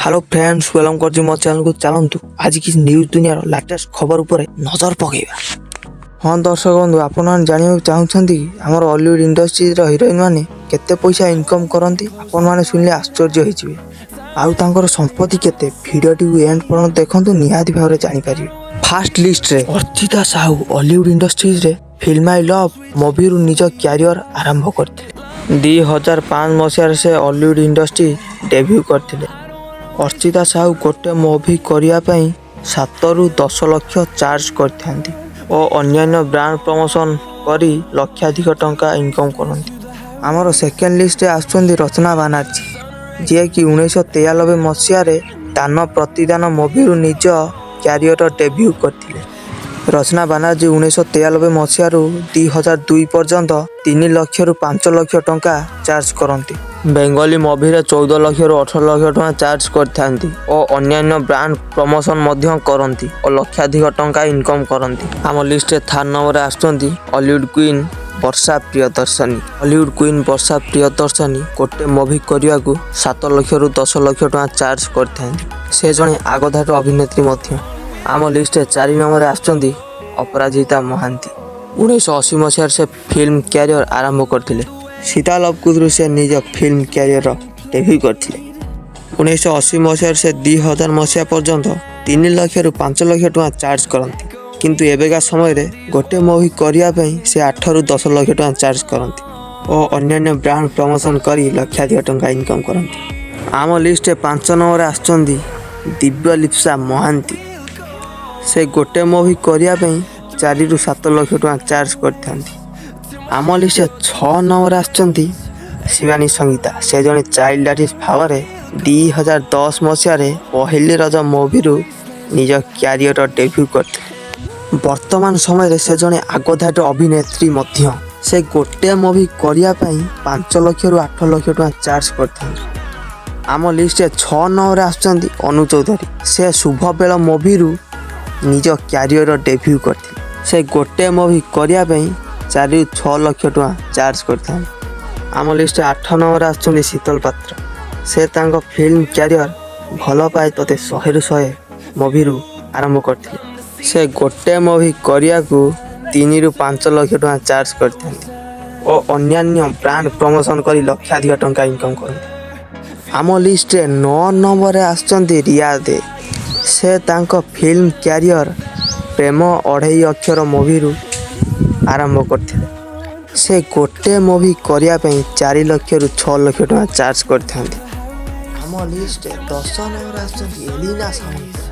Hello friends, welcome କରୁଛି ମୋ ଚ୍ୟାନେଲକୁ। ଚାଲନ୍ତୁ, ଆଜି କିଛି ନ୍ୟୁଜ୍ ଦୁନିଆର ଲାଟେଷ୍ଟ ଖବର ଉପରେ ନଜର ପକାଇବା। ହଁ ଦର୍ଶକ ବନ୍ଧୁ, ଆପଣମାନେ ଜାଣିବାକୁ ଚାହୁଁଛନ୍ତି କି ଆମର ଅଲିଉଡ୍ ଇଣ୍ଡଷ୍ଟ୍ରିର ହିରୋଇନ୍ ମାନେ କେତେ ପଇସା ଇନକମ୍ କରନ୍ତି? ଆପଣମାନେ ଶୁଣିଲେ ଆଶ୍ଚର୍ଯ୍ୟ ହେଇଯିବେ। ଆଉ ତାଙ୍କର ସମ୍ପତ୍ତି କେତେ? ଭିଡ଼ିଓଟିକୁ ଏଣ୍ଡ ପର୍ଯ୍ୟନ୍ତ ଦେଖନ୍ତୁ, ନିହାତି ଭାବରେ ଜାଣିପାରିବେ। ଫାଷ୍ଟ ଲିଷ୍ଟରେ ଅର୍ଚ୍ଚିତା ସାହୁ। ଅଲିଉଡ୍ ଇଣ୍ଡଷ୍ଟ୍ରିଜରେ ଫିଲ୍ମ I love ମୁଭିରୁ ନିଜ କ୍ୟାରିୟର ଆରମ୍ଭ କରିଥିଲେ। 2005 ମସିହାରେ ସେ ଅଲିଉଡ୍ ଇଣ୍ଡଷ୍ଟ୍ରି ଡେବ୍ୟୁ କରିଥିଲେ। ଅର୍ଚ୍ଚିତା ସାହୁ ଗୋଟେ ମୁଭି କରିବା ପାଇଁ 7ରୁ 10 ଲକ୍ଷ ଚାର୍ଜ କରିଥାନ୍ତି ଓ ଅନ୍ୟାନ୍ୟ ବ୍ରାଣ୍ଡ ପ୍ରମୋସନ୍ କରି ଲକ୍ଷାଧିକ ଟଙ୍କା ଇନକମ୍ କରନ୍ତି। ଆମର ସେକେଣ୍ଡ ଲିଷ୍ଟରେ ଆସୁଛନ୍ତି ରଚନା ବାନାର୍ଜୀ, ଯିଏକି 1993 ମସିହାରେ ଦାନ ପ୍ରତିଦାନ ମୁଭିରୁ ନିଜ କ୍ୟାରିୟର ଡେବ୍ୟୁ କରିଥିଲେ। ରଚନା ବାନାର୍ଜୀ 1993 ମସିହାରୁ 2002 ପର୍ଯ୍ୟନ୍ତ 3 ଲକ୍ଷରୁ 5 ଲକ୍ଷ ଟଙ୍କା ଚାର୍ଜ କରନ୍ତି। ବେଙ୍ଗଲୀ ମୁଭିରେ 14 ଲକ୍ଷରୁ 18 ଲକ୍ଷ ଟଙ୍କା ଚାର୍ଜ କରିଥାନ୍ତି ଓ ଅନ୍ୟାନ୍ୟ ବ୍ରାଣ୍ଡ ପ୍ରମୋସନ୍ ମଧ୍ୟ କରନ୍ତି ଓ ଲକ୍ଷାଧିକ ଟଙ୍କା ଇନକମ୍ କରନ୍ତି। ଆମ ଲିଷ୍ଟରେ ଥାର୍ଡ଼ ନମ୍ବରରେ ଆସୁଛନ୍ତି ଅଲିଉଡ୍ କୁଇନ୍ ବର୍ଷା ପ୍ରିୟଦର୍ଶନୀ। ଅଲିଉଡ୍ କୁଇନ୍ ବର୍ଷା ପ୍ରିୟଦର୍ଶନୀ ଗୋଟେ ମୁଭି କରିବାକୁ 7 ଲକ୍ଷରୁ 10 ଲକ୍ଷ ଟଙ୍କା ଚାର୍ଜ କରିଥାନ୍ତି। ସେ ଜଣେ ଆଗଧାଡ଼ିର ଅଭିନେତ୍ରୀ ମଧ୍ୟ। ଆମ ଲିଷ୍ଟରେ ଚାରି ନମ୍ବରରେ ଆସୁଛନ୍ତି ଅପରାଜିତା ମହାନ୍ତି। 1980 ମସିହାରେ ସେ ଫିଲ୍ମ କ୍ୟାରିୟର ଆରମ୍ଭ କରିଥିଲେ। ସୀତା ଲଭ୍ କୁଶରୁ ସେ ନିଜ ଫିଲ୍ମ କ୍ୟାରିୟର ଡେବ୍ୟୁ କରିଥିଲେ। 1980 ମସିହାରୁ ସେ 2000 ମସିହା ପର୍ଯ୍ୟନ୍ତ 3 ଲକ୍ଷରୁ 5 ଲକ୍ଷ ଟଙ୍କା ଚାର୍ଜ କରନ୍ତି। କିନ୍ତୁ ଏବେକା ସମୟରେ ଗୋଟେ ମୁଭି କରିବା ପାଇଁ ସେ 8ରୁ 10 ଲକ୍ଷ ଟଙ୍କା ଚାର୍ଜ କରନ୍ତି ଓ ଅନ୍ୟାନ୍ୟ ବ୍ରାଣ୍ଡ ପ୍ରମୋସନ୍ କରି ଲକ୍ଷାଧିକ ଟଙ୍କା ଇନକମ୍ କରନ୍ତି। ଆମ ଲିଷ୍ଟରେ ପାଞ୍ଚ ନମ୍ବରରେ ଆସୁଛନ୍ତି ଦିବ୍ୟ ଲିପ୍ସା ମହାନ୍ତି। ସେ ଗୋଟେ ମୁଭି କରିବା ପାଇଁ 4ରୁ 7 ଲକ୍ଷ ଟଙ୍କା ଚାର୍ଜ କରିଥାନ୍ତି। ଆମ ଲିଷ୍ଟରେ ଛଅ ନମ୍ବରରେ ଆସୁଛନ୍ତି ଶିବାନୀ ସଙ୍ଗୀତା। ସେ ଜଣେ ଚାଇଲ୍ଡ ଆର୍ଟିଷ୍ଟ ଭାବରେ 2010 ମସିହାରେ ପହିଲି ରଜ ମୁଭିରୁ ନିଜ କ୍ୟାରିୟର ଡେବ୍ୟୁ କରିଥିଲେ। ବର୍ତ୍ତମାନ ସମୟରେ ସେ ଜଣେ ଆଗଧାଡ଼ିର ଅଭିନେତ୍ରୀ ମଧ୍ୟ। ସେ ଗୋଟେ ମୁଭି କରିବା ପାଇଁ 5 ଲକ୍ଷରୁ 8 ଲକ୍ଷ ଟଙ୍କା ଚାର୍ଜ କରିଥାନ୍ତି। ଆମ ଲିଷ୍ଟରେ ଛଅ ନମ୍ବରରେ ଆସୁଛନ୍ତି ଅନୁ ଚୌଧୁରୀ। ସେ ଶୁଭବେଳ ମୁଭିରୁ ନିଜ କ୍ୟାରିୟର ଡେବ୍ୟୁ କରିଥିଲେ। ସେ ଗୋଟେ ମୁଭି କରିବା ପାଇଁ 4ରୁ 6 ଲକ୍ଷ ଟଙ୍କା ଚାର୍ଜ କରିଥାନ୍ତି। ଆମ ଲିଷ୍ଟରେ ଆଠ ନମ୍ବରରେ ଆସୁଛନ୍ତି ଶୀତଲ ପାତ୍ର। ସେ ତାଙ୍କ ଫିଲ୍ମ କ୍ୟାରିୟର ଭଲ ପାଏ ତୋତେ ଶହେରୁ ଶହେ ମୁଭିରୁ ଆରମ୍ଭ କରିଥିଲେ। ସେ ଗୋଟେ ମୁଭି କରିବାକୁ 3ରୁ 5 ଲକ୍ଷ ଟଙ୍କା ଚାର୍ଜ କରିଥାନ୍ତି ଓ ଅନ୍ୟାନ୍ୟ ବ୍ରାଣ୍ଡ ପ୍ରମୋସନ୍ କରି ଲକ୍ଷାଧିକ ଟଙ୍କା ଇନକମ୍ କରନ୍ତି। ଆମ ଲିଷ୍ଟରେ ନଅ ନମ୍ବରରେ ଆସୁଛନ୍ତି ରିୟା ଦେ। ସେ ତାଙ୍କ ଫିଲ୍ମ କ୍ୟାରିୟର ପ୍ରେମ ଅଢ଼େଇ ଅକ୍ଷର ମୁଭିରୁ ଆରମ୍ଭ କରିଥିଲେ। ସେ ଗୋଟେ ମୁଭି କରିବା ପାଇଁ 4 ଲକ୍ଷରୁ 6 ଲକ୍ଷ ଟଙ୍କା ଚାର୍ଜ କରିଥାନ୍ତି। ଆମ ଲିଷ୍ଟରେ 10 ନମ୍ବରରେ ଆସୁଛନ୍ତି ଏଲିନା ସାମନ୍ତରାୟ।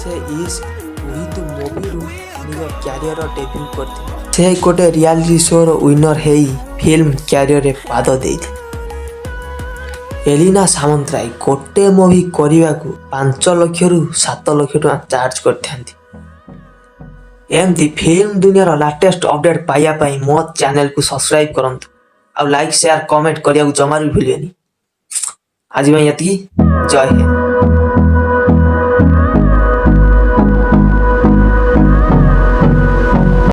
ସେ ଇସ୍କ ତୁହି ତୁ ମୁଭିରୁ ନିଜ କ୍ୟାରିୟର ଡେବ୍ୟୁ କରିଥିଲେ। ସେ ଗୋଟେ ରିଆଲିଟି ଶୋର ୱିନର ହେଇ ଫିଲ୍ମ କ୍ୟାରିୟରରେ ପାଦ ଦେଇଥିଲେ। ଏଲିନା ସାମନ୍ତରାୟ ଗୋଟେ ମୁଭି କରିବାକୁ 5 ଲକ୍ଷରୁ 7 ଲକ୍ଷ ଟଙ୍କା ଚାର୍ଜ କରିଥାନ୍ତି। ଏମିତି ଫିଲ୍ମ ଦୁନିଆର ଲାଟେଷ୍ଟ ଅପଡେଟ୍ ପାଇବା ପାଇଁ ମୋ ଚ୍ୟାନେଲକୁ ସବସ୍କ୍ରାଇବ୍ କରନ୍ତୁ ଆଉ ଲାଇକ୍, ସେୟାର, କମେଣ୍ଟ କରିବାକୁ ଜମାରୁ ବି ଭୁଲିବେନି। ଆଜି ପାଇଁ ଏତିକି। ଜୟ ହିନ୍ଦ।